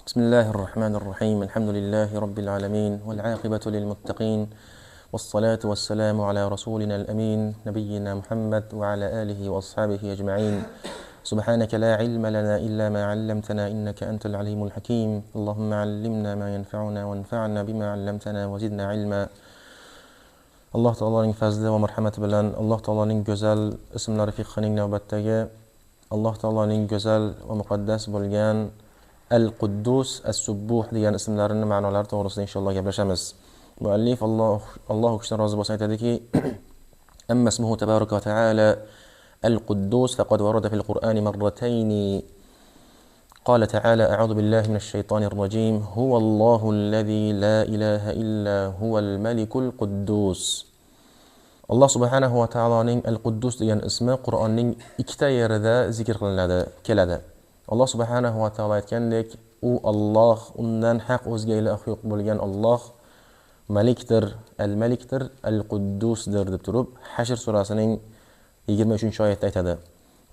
بسم الله الرحمن الرحيم. الحمد لله رب العالمين، والعاقبة للمتقين، والصلاة والسلام على رسولنا الأمين نبينا محمد وعلى آله وأصحابه أجمعين. سبحانك لا علم لنا إلا ما علمتنا إنك أنت العليم الحكيم. اللهم علمنا ما ينفعنا وانفعنا بما علمتنا وزدنا علما. Alloh taoloning fazli va marhamati bilan Alloh taoloning go'zal ismlari fiqhining navbatdagi Alloh taoloning go'zal va muqaddas bo'lgan Al-Quddus, As-Subbuh degan ismlarini ma'nolari to'g'risida inshaalloh gaplashamiz. Muallif Alloh u kishidan rozi bo'lsin aytadiki: "Amma ismuhu tabaraka va ta'ala Al-Quddus faqad warada fil Qur'ani marratayn. قال تعالى: أعوذ بالله من الشيطان الرجيم، هو الله الذي لا إله إلا هو الملك القدوس." Alloh subhanahu va taoloning Al-Quddus degan ismi Qur'onning ikkita yerida zikr qilinadi, keladi. Alloh subhanahu va taolo aytgandek, u Alloh, undan haq o'zga iloh yo'q bo'lgan Alloh Malikdir, Al-Malikdir, Al-Quddusdir deb turib Hashr surasining 23-oyatida aytadi.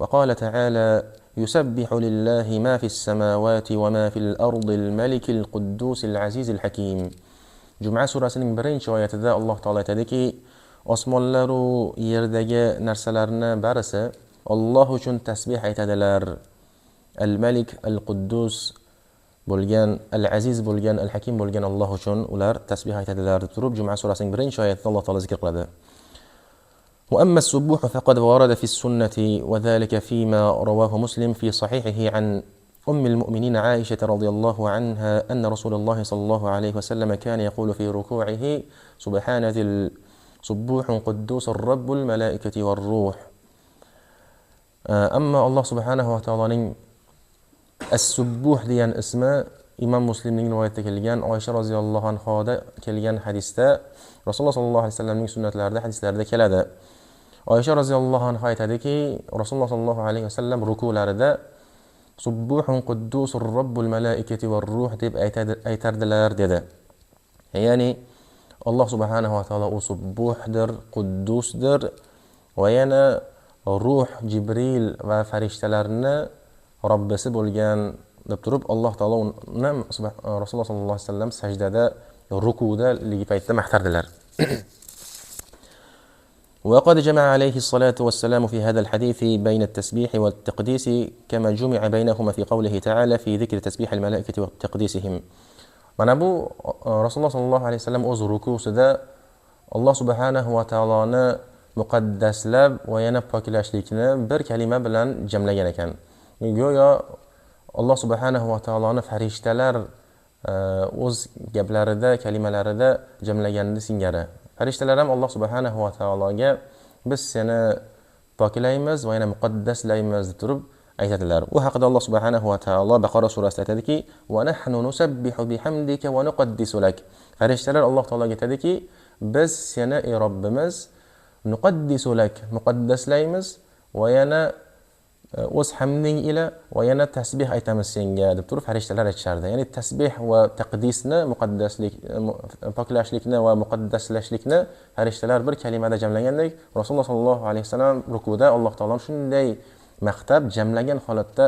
وقال تعالى: يسبح لله ما في السماوات وما في الأرض الملك القدوس العزيز الحكيم. Juma surasining 1-oyatida Alloh taolo aytadiki, osmonlar u yerdagi narsalarni barisi Alloh uchun tasbih aytadilar. Al-Malik, Al-Quddus bo'lgan, Al-Aziz bo'lgan, Al-Hakim bo'lgan Alloh uchun ular tasbih aytadilar deb turib Juma surasining 1-oyatida Alloh taolo zikr qiladi. وأما السبوح فقد ورد في السنة، وذلك فيما رواه مسلم في صحيحه عن أم المؤمنين عائشة رضي الله عنها أن رسول الله صلى الله عليه وسلم كان يقول في ركوعه: سبحان ذي سبوح قدوس الرب الملائكة والروح. Ammo Alloh subhanahu va taoloning As-Subbuh degan ismi Imom Muslimning rivoyatida kelgan, Oysha roziyallohu anhoda kelgan hadisda, Rasululloh sollallohu alayhi vasallamning sunnatlarida, hadislarida keladi. Oysha roziyallohu anha aytadiki, Rasululloh sollallohu alayhi vasallam rukularida "Subbuhun quddusur robbul malaikati var ruh" deb aytardilar dedi. Ya'ni Alloh subhanahu va taolo u subbuhdir, quddusdir va yana ruh, Jibril va farishtalarni Robbisi bo'lgan deb turib Alloh taolo uni Rasululloh sollallohu alayhi vasallam sajdada, rukuda ligi paytda maqtardilar. وقد جمع عليه الصلاة والسلام في هذا الحديث بين التسبيح والتقديس كما جمع بينهما في قوله تعالى في ذكر تسبيح الملائكة وتقديسهم. Mana bu Rasululloh sollallohu alayhi vasallam o'z rukusida Alloh subhanahu va taoloni muqaddaslab va yana poklashlikni bir kalima bilan jamlagan ekan. Go'yo Alloh subhanahu va taoloni farishtalar o'z gaplarida, kalimalarida jamlagani singari. Farishtalar ham Alloh subhanahu va taologa biz seni poklaymiz va yana muqaddaslaymiz deb turib aytadilar. U haqida Alloh subhanahu va taolo Baqara surasida aytadiki: "Va nahnu nusabbihu bihamdika va nuqaddisu lak." Farishtalar Alloh taologa aytadiki, biz seni, ey Robbimiz, nuqaddisu lak, muqaddaslaymiz va yana o'z hamding ila va yana tasbih aytamiz senga deb turib farishtalar aytishardi. Ya'ni tasbih va taqdisni, muqaddaslik, poklashlikni va muqaddaslashlikni farishtalar bir kalimada jamlagandek, Rasululloh sollallohu alayhi vasallam rukuda Alloh taoloni shunday maqtab jamlagan holatda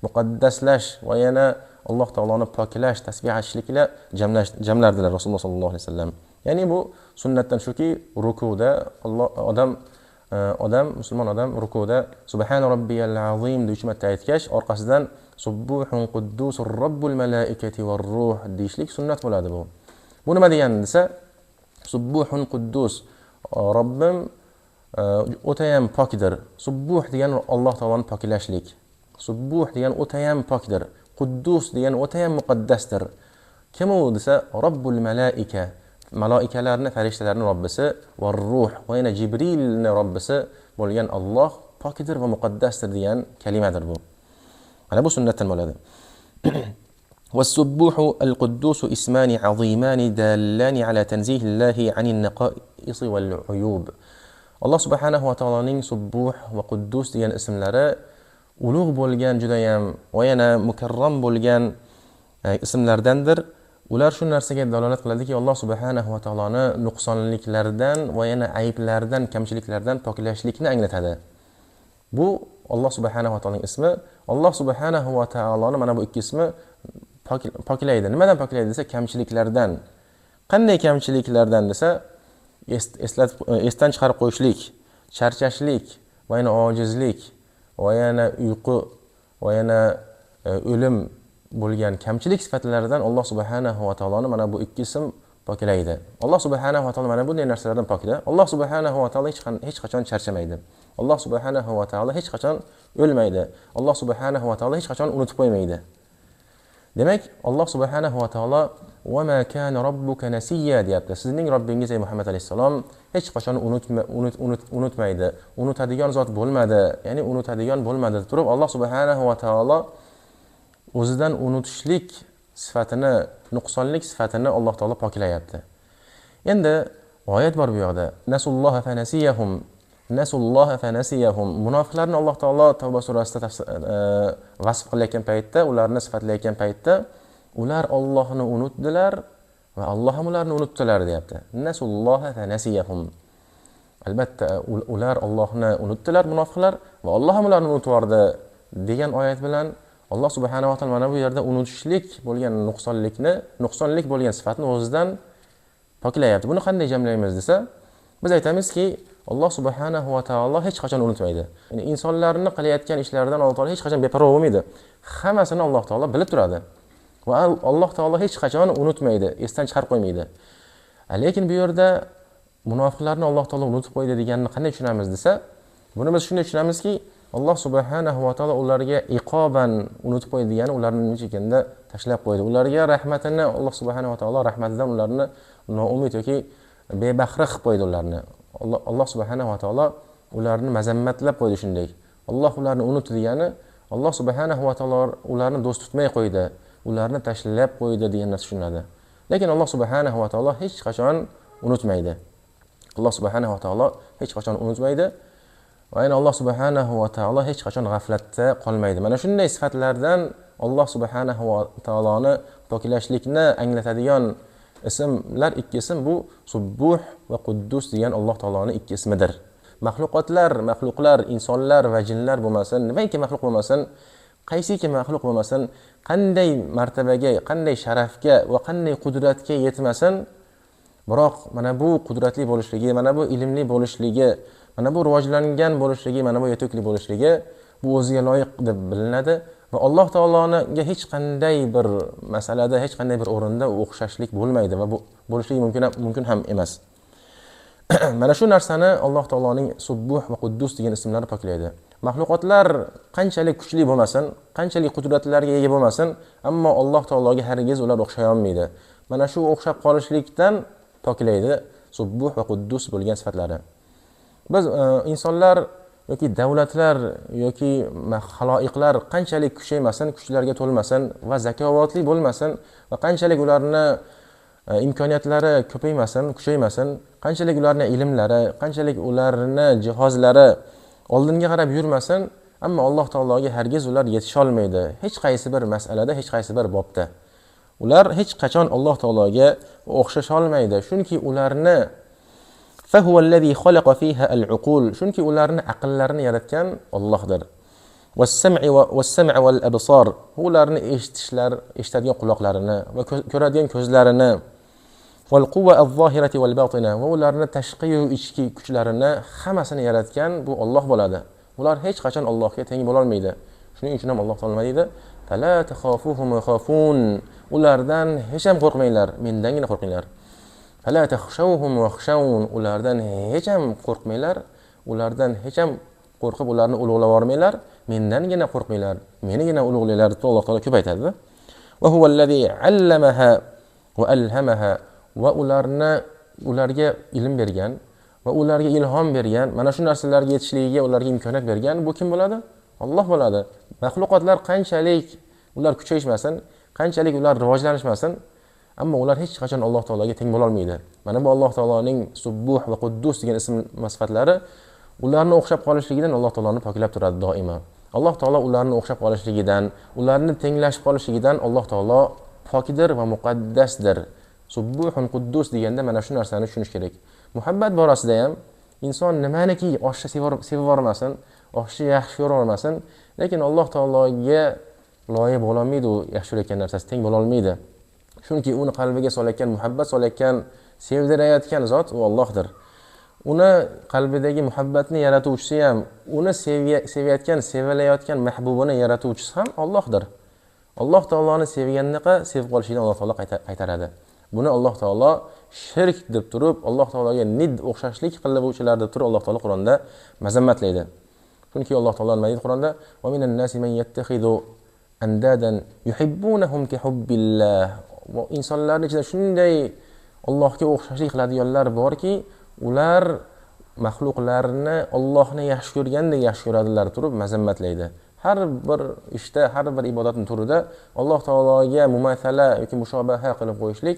muqaddaslash va yana Alloh taoloni poklash, tasbih aytishlik ila jamlardilar Rasululloh sollallohu alayhi vasallam. Ya'ni bu sunnatdan shuki, rukuda Alloh odam, musulmon odam rukuda "Subhana robbiyal azim" deb 3 marta aytgach, orqasidan "Subbuhun quddusur robbul malaikati var ruh" deyishlik sunnat bo'ladi bu. Bu nima degani desa, Subbuhun quddus, Robbim o'tayam pokdir. Subbuh degan Alloh taoloni poklashlik. Subbuh degan o'tayam pokdir. Quddus degan o'tayam muqaddasdir. Kim u desa, Robbul malaika, maloikalarni, farishtalarni Robbisi, va ruh va yana Jibrilni Robbisi bo'lgan Alloh pokdir va muqaddasdir degan kalimadir bu. Mana bu sunnatdan bo'ladi. والسبوح القدوس اسمان عظيمان دالان على تنزيه الله عن النقائص والعيوب. Alloh subhanahu va taoloning Subbuh va Quddus degan ismlari ulug' bo'lgan judayam va yana mukarram bo'lgan ismlardandir. Ular shu narsaga dalolat qiladiki, Alloh subhanahu va taoloni nuqsonliklardan va yana ayblardan, kamchiliklardan poklashlikni anglatadi. Bu Alloh subhanahu va taoloning ismi. Alloh subhanahu va taoloni mana bu ikki ismi poklaydi. Nimadan poklaydi desa, kamchiliklardan. Qanday kamchiliklardan desa, esdan chiqarib qo'yishlik, charchashlik va yana ojizlik va yana uyqu va yana o'lim bo'lgan kamchilik sifatlaridan Alloh subhanahu va taoloni mana bu ikki ism poklaydi. Alloh subhanahu va taolo mana bunday narsalardan pokda. Alloh subhanahu va taolo hech qachon charchamaydi. Alloh subhanahu va taolo hech qachon o'lmaydi. Alloh subhanahu va taolo hech qachon unutib qo'ymaydi. Demak, Alloh subhanahu va taolo va ma kana robbuka nasiya deyapti. Sizning Robbingiz ey Muhammad alayhissalom hech qachon unutmaydi. Unutadigan zot bo'lmadi, ya'ni unutadigan bo'lmadi. Turib Alloh subhanahu va taolo o'zidan unutishlik sifatini, nuqsonlik sifatini Alloh taolo poklayapti. Endi oyat bor bu yoqda. Nasulloha fanasiyahum, nasulloha fanasiyahum. Munofiqlarni Alloh taolo Tavba surasida vasf qilayotgan paytda, ularni sifatlayotgan paytda ular Allohni unutdilar va Alloh ham ularni unutdilar deyapti. Nasulloha fanasiyahum. Albatta ular Allohni unutdilar munofiqlar va Alloh ham ularni unutib yubordi degan oyat bilan Alloh subhanahu va taolo mana bu yerda unutishlik bo'lgan nuqsonlikni, nuqsonlik bo'lgan sifatni o'zidan poklayapti. Buni qanday jamlaymiz desa, biz aytamizki, Alloh subhanahu va taolo hech qachon unutmaydi. Ya'ni insonlarni qilayotgan ishlaridan Alloh taolo hech qachon beparvo bo'lmaydi. Hammasini Alloh taolo bilib turadi. Va Alloh taolo hech qachon unutmaydi, esdan chiqarib qo'ymaydi. Lekin bu yerda munofiqlarni Alloh taolo unutib qo'ydi deganini qanday tushunamiz desa, buni biz shunday tushunamizki, Alloh subhanahu va taolo ularga iqoban unutib qo'ydi degani ularni nechikanda tashlab qo'ydi. Ularga rahmatini Alloh subhanahu va taolo rahmatidan ularni noumid yoki bebahra qilib qo'ydi ularni. Alloh subhanahu va taolo ularni mazammatlab qo'ydi shunday. Alloh ularni unutdi degani Alloh subhanahu va taolo ularni do'st tutmay qo'ydi, ularni tashlab qo'ydi degan narsa tushuniladi. Lekin Alloh subhanahu va taolo hech qachon unutmaydi. Alloh subhanahu va taolo hech qachon unutmaydi. Va yana Alloh subhanahu va taolo hech qachon g'aflatda qolmaydi. Mana shunday sifatlardan Alloh subhanahu va taoloni poklashlikni anglatadigan ismlar ikki ism, bu Subbuh va Quddus degan Alloh taoloning ikki ismidir. Maxluqotlar, maxluqlar, insonlar va jinlar bo'lmasin, nimaiki maxluq bo'lmasin, qaysiki maxluq bo'lmasin, qanday martabaga, qanday sharafga va qanday qudratga yetmasin, biroq mana bu qudratli bo'lishligi, mana bu ilmli bo'lishligi, mana bu rivojlangan bo'lishligi, mana bu yetukli bo'lishligi bu o'ziga loyiq deb bilinadi va Alloh taologa hech qanday bir masalada, hech qanday bir o'rinda o'xshashlik bo'lmaydi va bu bo'lishligi mumkin ham emas. Mana shu narsani Alloh taoloning Subbuh va Quddus degan ismlari poklaydi. Maxluqotlar qanchalik kuchli bo'lmasin, qanchalik qudratlarga ega bo'lmasin, ammo Alloh taologa hargiz ular o'xshay olmaydi. Mana shu o'xshab qolishlikdan poklaydi Subbuh va Quddus bo'lgan sifatlari. Biz insonlar yoki davlatlar yoki xaloiqlar qanchalik kuchaymasin, kuchlarga to'lmasin va zakovatli bo'lmasin va qanchalik ularni imkoniyatlari ko'paymasin, kuchaymasin, qanchalik ularni ilmlari, qanchalik ularni jihozlari oldinga qarab yurmasin, ammo Alloh taologa hargiz ular yetisha olmaydi. Hech qaysi bir masalada, hech qaysi bir bobda. Ular hech qachon Alloh taologa o'xshasha olmaydi. Chunki ularni فهو الذي خلق فيها العقول، chunki ularni aqllarini yaratgan Allohdir. والسمع والأبصار، ularni eshitishlar, eshitadigan quloqlarini va ko'radigan ko'zlarini, والقوة الظاهرة والباطنة, va ularni tashqi va ichki kuchlarini hammasini yaratgan bu Alloh bo'ladi. Ular hech qachon Allohga teng bo'la olmaydi. Shuning uchun ham Alloh taolo nima deydi? فلا تخافوهم وخافون, ulardan hech ham qo'rqmanglar, mendangina qo'rqinglar. فلا تخشوهم واخشون, ulardan hech ham qo'rqmanglar, ulardan hech ham qo'rqib ularni ulug'lab yubormanglar, mendangina qo'rqmanglar, menigina ulug'langlar deb Alloh taolo ko'p aytadi. Va huvallazi allamaha va alhamaha, va ularni ularga ilm bergan va ularga ilhom bergan, mana shu narsalarga yetishligiga ularga imkoniyat bergan bu kim bo'ladi? Alloh bo'ladi. Maxluqotlar qanchalik ular kuchayishmasin, qanchalik ular rivojlanishmasin, ammo ular hech qachon Alloh taologa teng bo'la olmaydi. Mana bu Alloh taoloning Subbuh va Quddus degan ism va sifatlari ularni o'xshab qolishligidan Alloh taoloni poklab turadi doimo. Alloh taolo ularni o'xshab qolishligidan, ularni tenglashib qolishligidan Alloh taolo pokdir va muqaddasdir. Subbuhun Quddus deganda mana shu narsani tushunish kerak. Muhabbat borasida ham inson nimaniki oshni sevib yubormasin, oshni yaxshi ko'ravermasin, lekin Alloh taologa loyiq bo'lolmaydi, u yaxshi ko'rayotgan narsasi teng bo'lolmaydi. Chunki uni qalbiga solayotgan, muhabbat solayotgan, sevdirayotgan zot u Allohdir. Uni qalbidagi muhabbatni yaratuvchisi ham, uni sevayotgan, sevilayotgan mahbubini yaratuvchisi ham Allohdir. Alloh taoloni sevgandaqa sevib qolishini Alloh taolo qaytaradi. Buni Alloh taolo shirk deb turib, Alloh taologa nid o'xshashlik qiluvchilar deb turib Alloh taolo Qur'onda mazammatlaydi. Chunki Alloh taolo nima deydi Qur'onda? Va minan nasi man yattaxidu andadan yuhibbunahum ka hubbillah. Va insonlarning ichida shunday Allohga o'xshashlik qiladiganlar borki, ular maxluqlarni Allohni yaxshi ko'rgandek yaxshi ko'radilar turib mazammatlaydi. Har bir ishda, har bir ibodatning turida Alloh taologa mumasala yoki mushobaha qilib qo'yishlik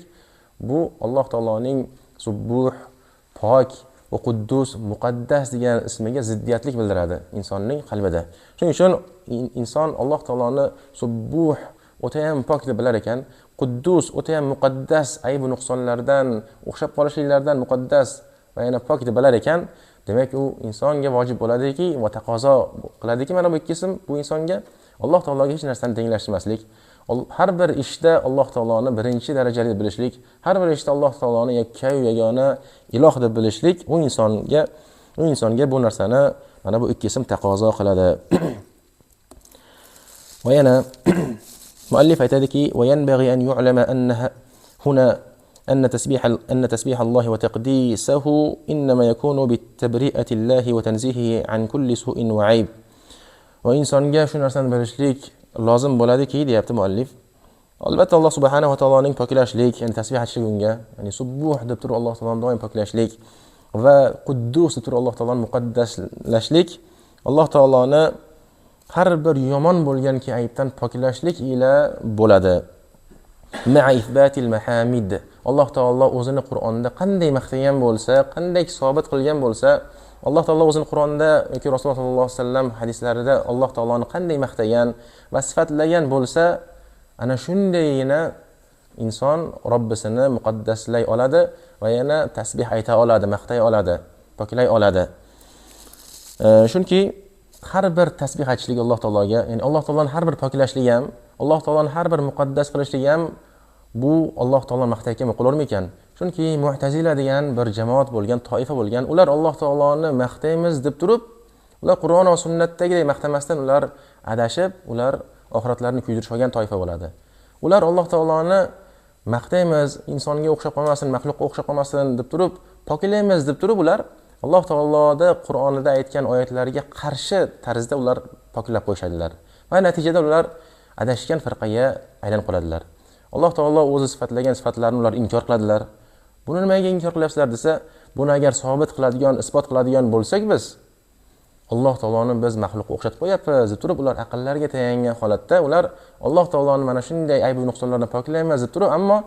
bu Alloh taoloning subbuh, pok va quddus, muqaddas degan ismiga ziddiyatlik bildiradi insonning qalbida. Shuning uchun inson Alloh taoloni subbuh, o'tayam pok deb bilar ekan, quddus, o'tayam muqaddas, ayb va nuqsonlardan, o'xshab qolishliklardan muqaddas va yana pok deb bilar ekan, demak u insonga vojib bo'ladiki va taqozo qiladiki mana bu ikki ism bu insonga Alloh taologa hech narsani tenglashtirmaslik, har bir ishda Alloh taoloni birinchi darajali deb bilishlik, har bir ishda Alloh taoloni yakkayu yagona iloh deb bilishlik u insonga bu narsani mana bu ikki ism taqozo qiladi. Va yana muallif aytadiki, va yanbaghi an yu'lama annaha huna أن تسبيح الله وتقديسه إنما يكون بتبرئة الله وتنزيهه عن كل سوء وعيب. Va insonga shu narsani bilishlik lozim bo'ladiki, deyapti muallif. Albatta Alloh subhanahu va taoloning poklashlik, ya'ni tasbih aytishlik unga, ya'ni subbuh deb turib Alloh taoloni doim poklashlik va quddus deb turib Alloh taoloni muqaddaslashlik, Alloh taoloni har bir yomon bo'lganki aybdan poklashlik ila bo'ladi. Ma'a ithbatil mahamid. Alloh taolo o'zini Qur'onda qanday maqtagan bo'lsa, qanday sobit qilgan bo'lsa, Alloh taolo o'zini Qur'onda yoki Rasululloh sollallohu alayhi vasallam hadislarida Alloh taoloni qanday maqtagan va sifatlagan bo'lsa, ana shundaygina inson Robbisini muqaddaslay oladi va yana tasbih ayta oladi, maqtay oladi, poklay oladi. Chunki har bir tasbih aytishlik Alloh taologa, ya'ni Alloh taoloni har bir poklashligi ham, Alloh taoloni har bir muqaddas qilishligi ham bu Alloh taolo maqtayotgan bo'lib qolarmikan? Chunki Mu'tazila degan bir jamoat bo'lgan, toifa bo'lgan, ular Alloh taoloni maqtaymiz deb turib, ular Qur'on va sunnatdagidek maqtamasdan ular adashib, ular oxiratlarini kuydirib olgan toifa bo'ladi. Ular Alloh taoloni maqtaymiz, insonga o'xshab qolmasin, maxluqqa o'xshab qolmasin deb turib, poklaymiz deb turib, ular Alloh taoloda Qur'onida aytgan oyatlarga qarshi tarzda ular poklab qo'yishadilar va natijada ular adashgan firqaga aylanib qoladilar. Alloh taolo o'zi sifatlagan sifatlarni ular inkor qiladilar. Buni nimaga inkor qilyapsizlar desa, buni agar sobit qiladigan, isbot qiladigan bo'lsak biz Alloh taoloni biz maxluqqa o'xshatib qo'yapmiz deb turib, ular aqllariga tayangan holatda ular Alloh taoloni mana shunday ayb va nuqsonlardan poklaymiz deb turib, ammo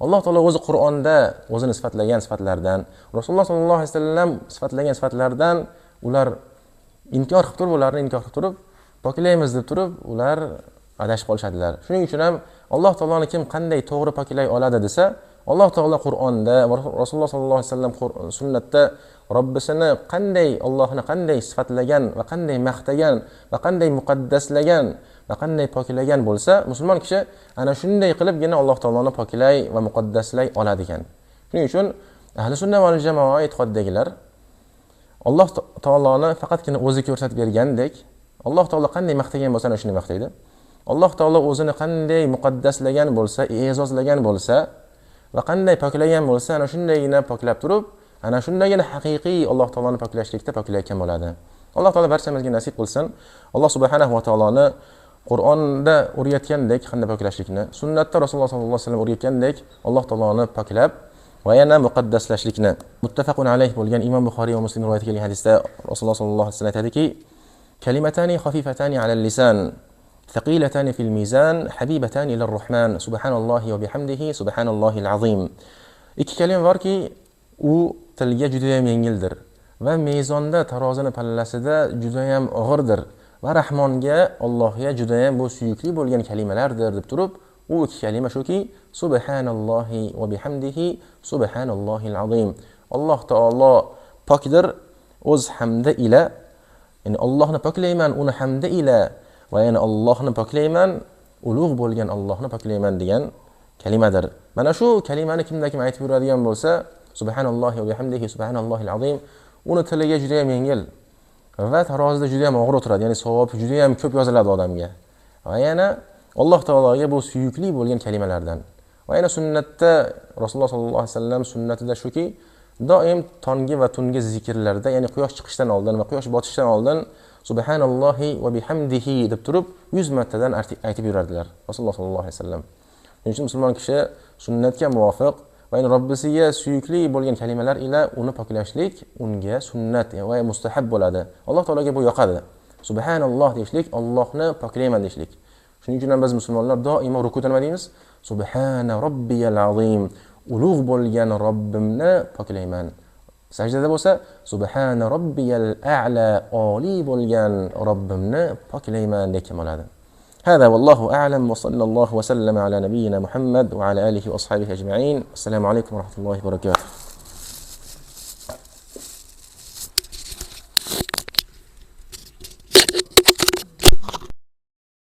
Alloh taolo o'zi Qur'onda o'zini sifatlagan sifatlardan, Rasululloh sollallohu alayhi vasallam sifatlagan sifatlardan ular inkor qilib turib, ularni inkor qilib turib, poklaymiz deb turib, ular adashib qolishadilar. Shuning uchun ham Alloh taoloni kim qanday to'g'ri poklay oladi desa, Alloh taolo Qur'onda va Rasululloh sollallohu alayhi vasallam sunnatda Robbisini qanday, Allohni qanday sifatlagan va qanday maqtagan va qanday muqaddaslagan va qanday poklagan bo'lsa, musulmon kishi ana shunday qilibgina Alloh taoloni poklay va muqaddaslay oladi ekan. Shuning uchun ahli sunna va jamoa e'tiqodidagilar Alloh taoloni faqatgina o'zi ko'rsatib bergandek, Alloh taolo qanday maqtagan bo'lsa ana shuni maqtaydi. Alloh taolo o'zini qanday muqaddaslagan bo'lsa, e'zozlagan bo'lsa va qanday poklagan bo'lsa, ana shundaygina poklab turib, ana shundagina haqiqiy Alloh taoloni poklashlikda poklayotgan bo'ladi. Alloh taolo barchamizga nasib qilsin. Alloh subhanahu va taoloni Qur'onda o'rgatgandek qanday poklashlikni, sunnatda Rasululloh sollallohu alayhi vasallam o'rgatgandek Alloh taoloni poklab va yana muqaddaslashlikni. Muttafaqun alayh bo'lgan Imom Buxoriy va Muslim rivoyat qilgan hadisda Rasululloh sollallohu alayhi vasallam aytadiki: kalimatani xafifatani alal lisan, thaqilatani fil mizan, habibatani ila ar-Rahman, subhanallohi va bihamdihi, subhanallohil azim. Ikki kalima borki, u tilga juda ham yengildir va mezonda tarozini pallasida juda ham og'irdir va Rahmonga, Allohga juda ham bu suyukli bo'lgan kalimalardir deb turib, u ikki kalima shuki: subhanallohi va bihamdihi, subhanallohil azim. Alloh taolo pokdir o'z hamdi ila, ya'ni Allohni poklayman uni hamdi ila va yana Allohni poklayman Ulug' bo'lgan Allohni poklayman degan kalimadir. Mana shu kalimani kimda kim aytib yuradigan bo'lsa, subhanallohi va bihamdihi subhanallohil azim, uni tiliga juda ham yengil va tarozida juda ham og'ir o'tiradi, ya'ni savob juda ham ko'p yoziladi odamga. Va yana Alloh taologa bu suyukli bo'lgan kalimalardan. Va yana sunnatda Rasululloh sollallohu alayhi vasallam sunnatida shuki, doim tongi va tungi zikrlarda, ya'ni quyosh chiqishdan oldin va quyosh botishdan oldin subhanallohi va bihamdihi deb turib 100 martadan aytib yurardilar Rasululloh sollallohu alayhi vasallam. Shuning uchun musulmon kishi sunnatga muvofiq va yana Robbisiga suyukli bo'lgan kalimalar ila uni poklashlik unga sunnat va mustahab bo'ladi. Alloh taologa bu yoqadi. Subhanalloh deyishlik, Allohni poklayman deyishlik. Shuning uchun ham biz musulmonlar doimo rukuda nima deymiz? Subhana robbiyal azim, ulug' bo'lgan Robbimni poklayman. Sajdada bo'lsa subhana robbiyal a'la, oliy bo'lgan Robbimni poklayman deb bo'ladi. هذا والله أعلم، وصلى الله وسلم على نبينا محمد وعلى آله وأصحابه أجمعين. السلام عليكم ورحمة الله وبركاته.